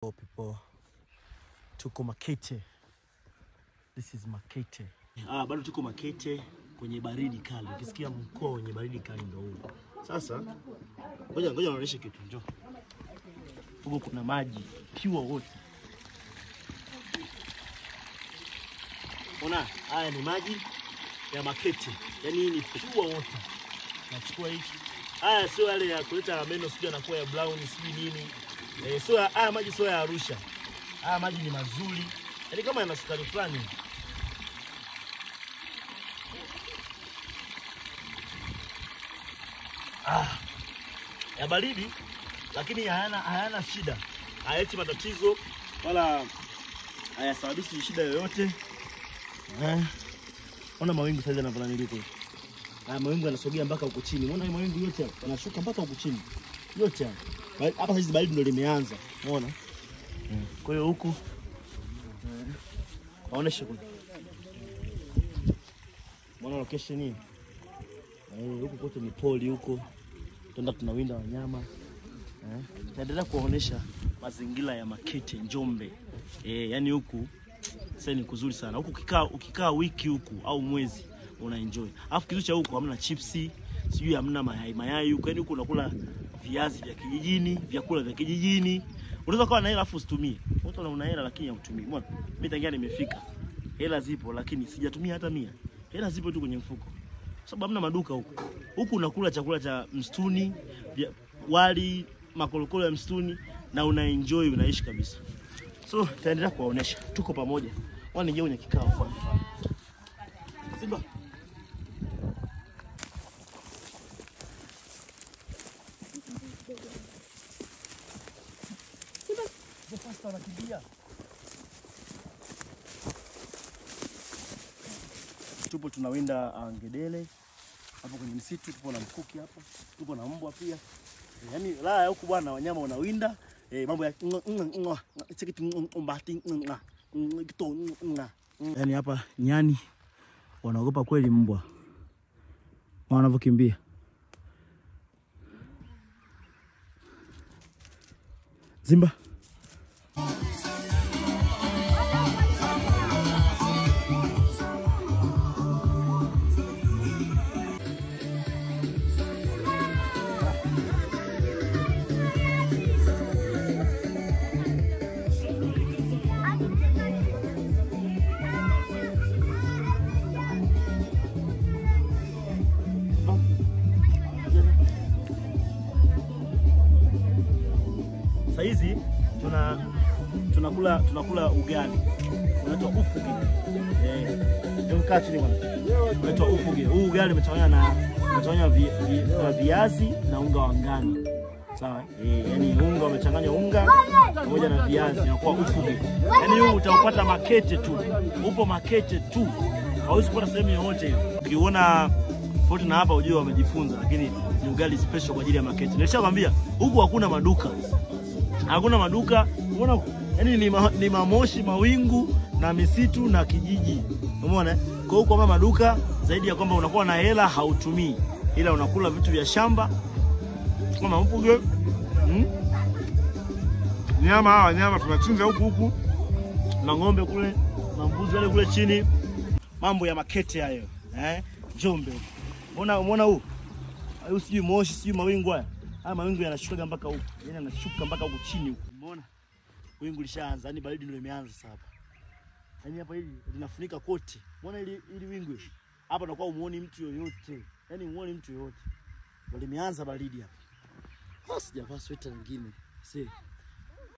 People, tuko Makete. This is Makete. Bado tuko Makete kwenye baridi kali. Ukisikia mkoa wenye baridi kali ndio huu. Sasa ngoja nionyeshe kitu, njoo. Huko kuna maji pure water. Ona, haya ni maji ya Makete. Yaani hii ni pure water. Nachukua hiki. Haya sio yale ya kuleta meno sijui yanakuwa ya brown sijui nini. Sio haya maji, sio ya Arusha. Haya maji ni mazuri. Yaani kama yana sukari fulani. Ya baridi lakini hayana shida. Hayaleti matatizo wala hayasababishi shida yoyote. Ona mawingu sasa yanavyolanilika. Haya mawingu yanasogea mpaka huko chini. Unaona haya mawingu yote hapa yanashuka mpaka huko chini. Yote hapa. Hapa sasa baridi ndio limeanza. Unaona? Kwa hiyo huku waoneshe kule. Unaona location hii? Huku kote ni poli huko. Tunaenda tunawinda wanyama. Tutaendelea kuwaonesha mazingira ya Makete Njombe. Yani huku sasa ni kuzuri sana. Huku ukikaa wiki huku au mwezi una enjoy. Alafu kitu cha huku hamna chipsi, sijui hamna mayai huku. Yaani huku unakula viazi vya kijijini, vyakula vya kijijini. Unaweza kuwa na hela afu usitumie. Watu wana hela lakini hautumii. Umeona? Mimi tangia nimefika, hela zipo lakini sijatumia hata 100. Hela zipo tu kwenye mfuko. Sababu hamna maduka huku. Huku unakula chakula cha msituni, wali, makolokolo ya msituni na una enjoy, unaishi kabisa. So, tutaendelea kuwaonesha. Tuko pamoja. Wani kwenye kikao kwa. Simba. Simba. Wanakimbia. Tupo tunawinda ngedele hapo kwenye msitu, tupo na mkuki hapo, tupo na mbwa pia. Yaani la huku bwana wanyama wanawinda, mambo ya yaani hapa nyani wanaogopa kweli mbwa. Wanavyokimbia. Zimba. Hizi tunakula ugali unaitwa ufuge. Hebu kaa chini bwana. Unaitwa ufuge. Huu ugali umechanganywa na viazi na unga wa ngano. Sawa? Yani unga umechanganywa unga pamoja na viazi inakuwa ufuge. Yani huu utaupata Makete tu. Upo Makete tu. Hauwezi kupata sehemu yoyote hiyo. Ukiona tofauti na hapa ujue wamejifunza, lakini ni ugali special kwa ajili ya Makete. Nilishakwambia huku hakuna maduka. Hakuna maduka, unaona? Yaani ni mamoshi, mawingu na misitu na kijiji. Umeona? Kwa hiyo kama maduka zaidi ya kwamba unakuwa na hela hautumii, ila unakula vitu vya shamba kama mpuge. Nyama hawa nyama tunachinja huku huku na ng'ombe kule, na mbuzi wale kule chini. Mambo ya Makete hayo. Njombe. Umeona huu? Hayo sijui moshi, sijui mawingu haya. Haya mawingu yanashuka mpaka huku. Yaani yanashuka mpaka huku chini huku. Umeona? Wingu lishaanza, yani baridi ndio imeanza sasa hapa. Yaani hapa hili linafunika kote. Umeona hili wingu hili? Hapa unakuwa umuoni mtu yoyote. Yaani umuoni mtu yoyote. Ndio limeanza baridi hapa. Sijavaa sweta nyingine. See.